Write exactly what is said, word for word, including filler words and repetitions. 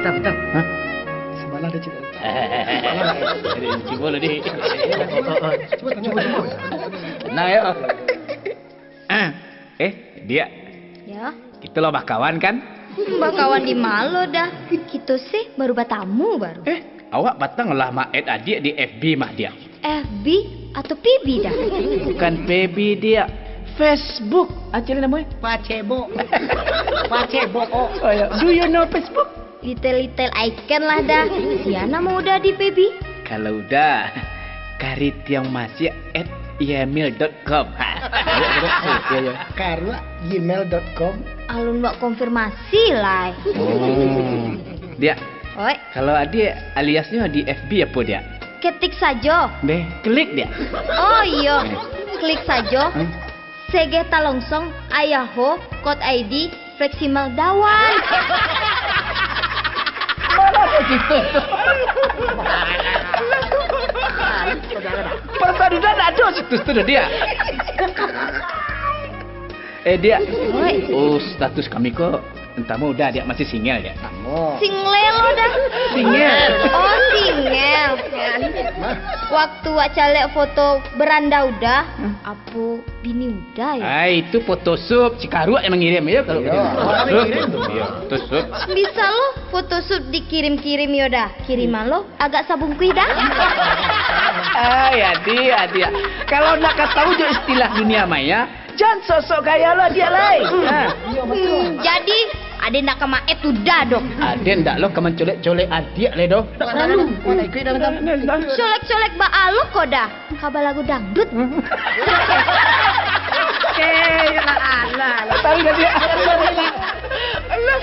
Bentar, bentar. Hah? Sebelah ada cerita. Cubo lah, Dik. Cubo tanya, cubo. Nah, yo. Eh, Diak. Yo. Kito lah bakawan, kan? Hmm, bakawan di ma lo, Da? Kito sih baru batamu, baru. Eh, awak patang lah ma-add adiak di F B mah, Diak. F B atau P B, Da? Bukan P B, Diak. Facebook. Apo namonyo? Pacebok. Pacebok, oh. Oh, yo. Do you know Facebook? Little-little icon lah, Da. Sia namo Uda di P B? Kalau Uda, Karitiang Masiak at gmail dot com. Ha. Iyo, iyo. Karuak gmail dot com. Alun buek konfirmasi lai. Oh. Diak. Oi. Kalau adiak aliasnyo di F B apo, Diak? Ketik sajo. Deh, klik, Diak. Oh, iyo. Klik sajo. Hmm? Segeh talongsong, ayaho, kot I D, fleksibel dawan. Mano ado situs tu? Perasaan Uda ndak ado situs tu, Diak. Eh, Diak. Oi. Oh, status kami ko Entamo Uda, Diak, masih single, Diak? Samo. Single lo, Da. Single. Oh, single. Waktu wak caliak foto beranda Uda, hmm, apo bini Uda, yo? Ai, itu Photoshop, si Karuak nan mangirim, yo, kalau iyo, gitu. Awak nan mangirim tu. Iyo, Photoshop. Bisa lo Photoshop dikirim-kirim, yo, Da. Kiriman lo agak sabungkuih, Da. Ai, adiak, adiak. Kalau nak ka tahu jo istilah dunia maya, jan sok-sok gaya lo adiak lai. Ha. Hmm, jadi, ade ndak ka ma-add Uda doh? Ade ndak lo ka mancolek-colek adiak lai doh. Ndak paralu. Ndak, ndak, ndak. Colek-colek baa lo ko, Da? Ka balagu dangdut. Oke, alah, alah. Tahu dah dia. Alah.